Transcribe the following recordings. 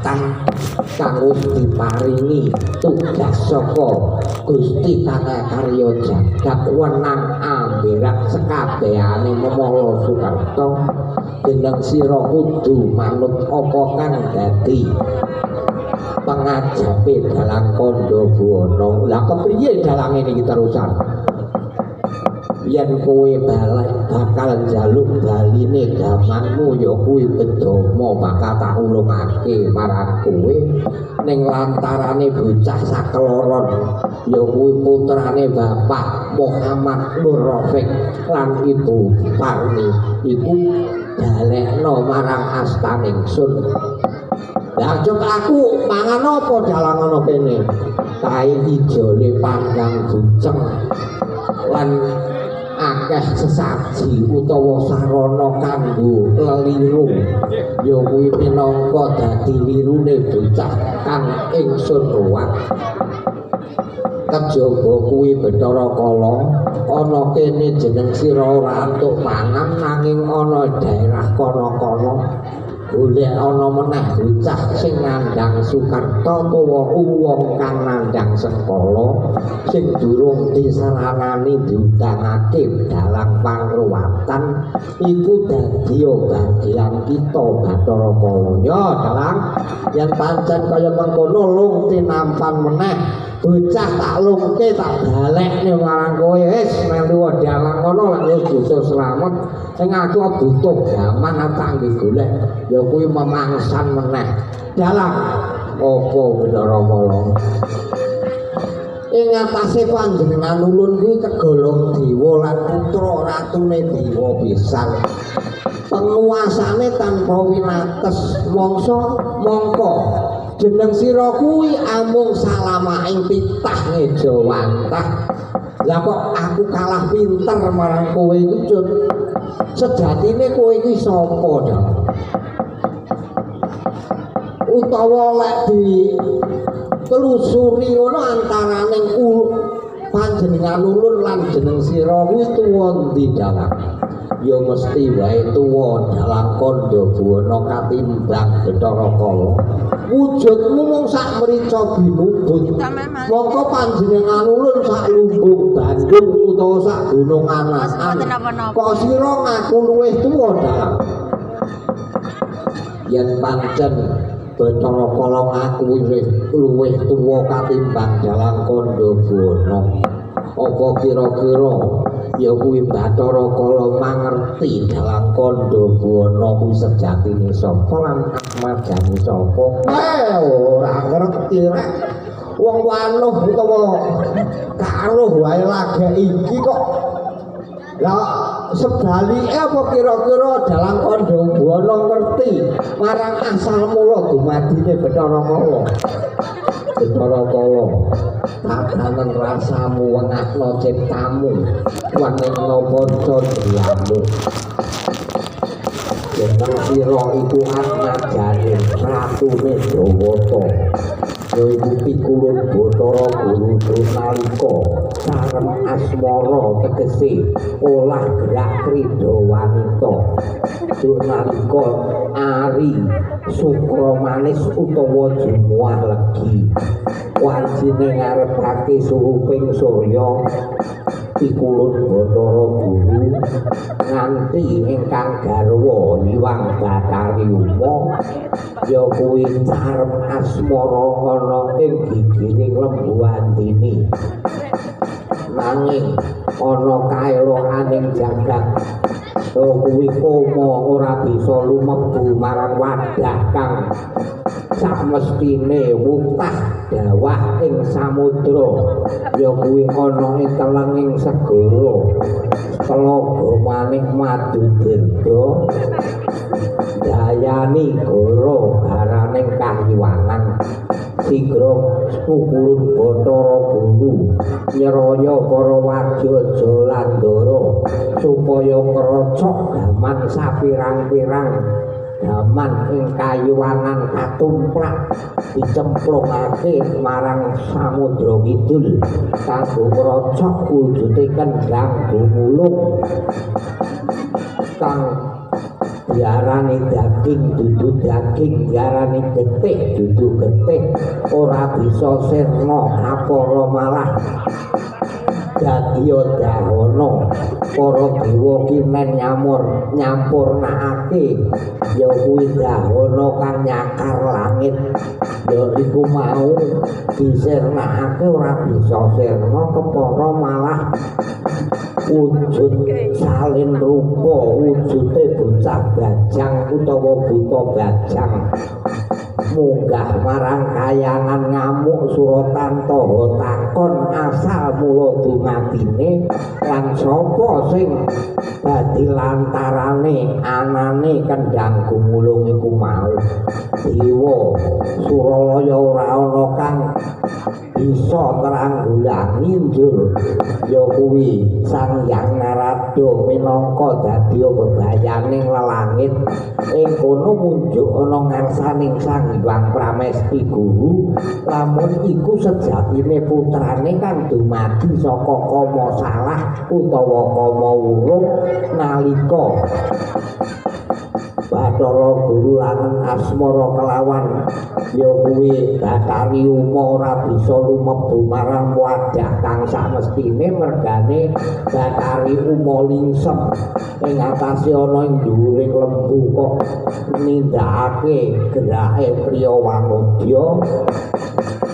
pangruwatan kang wis diparingi tugas saka Gusti kang karya jagat wenang amberak sekabehane memala Sukerta jeneng sira kudu manut apa kang dadi pengajape dalang Kandha Buwana. Lah kepriye dalang niki terusan? Yen kowe balik bakal njaluk baline gamanmu ya kuwi Bedama bakal tak ulungake marang kowe ning lantarane bocah sakeloron ya kuwi putrane Bapak Muhammad Nur Rafiq lan Ibu Parni iku balekno marang astaningsun. Lah cuk aku mangan apa dalang ana kene? Kae ijole panggang buceng lan akeh sesaji utawa sarana kanggo leliru ya kuwi minangka dadi lirune bocah kang ingsun ruwat. Kejaba kuwi Bathara Kala ana kene jeneng sira ora entuk pangan nanging ana daerah kono-kono golek ana meneh bocah sing nandhang Sukerta utawa wong kang nandhang Sengkala sing durung disaranani diundangake dalang pangruwatan iku dadi bagian kita Bathara Kala. Ya dalang yen pancen kaya mengkono lung tinampan meneh bocah tak lungke tak balekne marang kowe wis melu dalang kono lek wis butuh slamet sing aku butuh gaman tak nggih golek ya kuwi memangsan meneh dalang apa Bathara Kala ing atase panjenengan ulun kuwi kegolong dewa lan putra ratune dewa pisan penguasane tanpa winates mangsa mangka jeneng sira kuwi amung salamaing titah ngejawantah. Lah kok aku kalah pinter marang kowe iku Cut. Sejatine kowe iki sapa dalang? Utawa lek ditelusuri ngono antaraning panjenengan ulun lan jeneng sira kuwi tuwa ndi dalang? Ya mesti wae tuwa dalang Kandha Buwana katimbang Bathara Kala. Wujudmu mung sak mrica binubut. Mongko panjenengan ulun sak lumbung Bandung utawa sak gunung Anakan. Kok sira ngaku luwih tuwa dalang? Yen pancen Bathara Kala ngaku luwih tuwa katimbang dalang Kandha Buwana, apa kira-kira ya kuwi Bathara Kala mangerti dalang Kandha Buwana kuwi sejatine sapa lan atmajane sapa? Ora ngerti rek. Wong wanuh utawa karuh wae lagek iki kok. Lah sebalike apa kira-kira dalang Kandha Buwana ngerti marang asal mula dumadine Bathara Kala? Bathara Kala, tatanen rasamu wengahna ciptamu, wenengna panca driyamu. Jeneng sira iku atmajane ratune Dewata, yaiku pikulun Bathara Guru nalika sareng asmara tegese olah gerak krida wanita. Nalika ari sukra manis utawa jumuah legi wancine ngarepake suruping surya pikulun Bathara Guru nganti ingkang garwa Hyang Bathari Uma ya kuwi carep asmara ana ing gigiring Lembu Andini. Nanging ana kaelokaning jagat kuwi koma ora bisa lumebu marang wadah kang samestine wutah dawah ing samudra ya kuwi ana ing telenging segara telaga manik madu dirga dayani goro baraning kahyuwangan sigra pukulun Bathara Guru nyeraya para waja Jalandhara supaya ngrocok gaman sapirang-pirang gaman ing kayuwangan katumplak dicemplungake marang samudra kidul kanggo ngrocok wujude kendhang gumulung kang Diarani daging dudu daging, diarani getih dudu getih, ora bisa sirna kapara malah dadi dahana. Para dewa kimen nyamur nyampurnakake ya kuwi dahana kang nyakar langit ya iku mau disirnakake ora bisa sirna kepara malah wujud salin rupa wujude bocah bajang utawa buta bajang munggah marang kayangan ngamuk Suratantaha takon asal mula dumadine lan sapa sing dadi lantarane anane kendhang gumulung iku mau. Dewa Suralaya ora ana kang bisa teranggulangi njur ya kuwi Sang Hyang Narada minangka dadi bebayaning lelangit ing kono munjuk ana ngarsaning Sang Hyang Pramesti Guru lamun iku sejatine putrane kang dumadi saka kama salah utawa kama wurung nalika Bathara Guru lan asmara kelawan ya kuwi Bathari Uma ora bisa lumebu marang wadah kang samestine mergane Bathari Uma lingsem ing atase ana ing dhuwuring lembu kok nindakake gerake priya wanodya.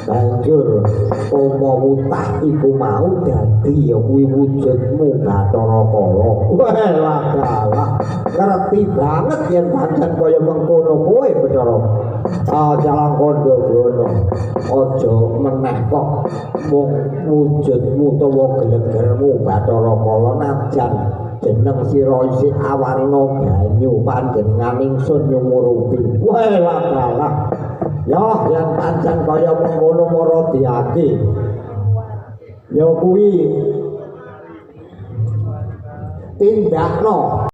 Banjur Uma wutah iku mau dadi ya kuwi wujudmu Bathara Kala. Wah lagalah ngerti banget yen pancen kaya mengkono kowe Bathara. Jalan kandha gono aja meneh kok mung wujudmu utawa gelegermu Bathara Kala najan jeneng sira isih awarna banyu panjenengan ingsun nyumurupi. Wah lagalah ya yen pancen kaya mengkono mara diati ya kuwi tindakno.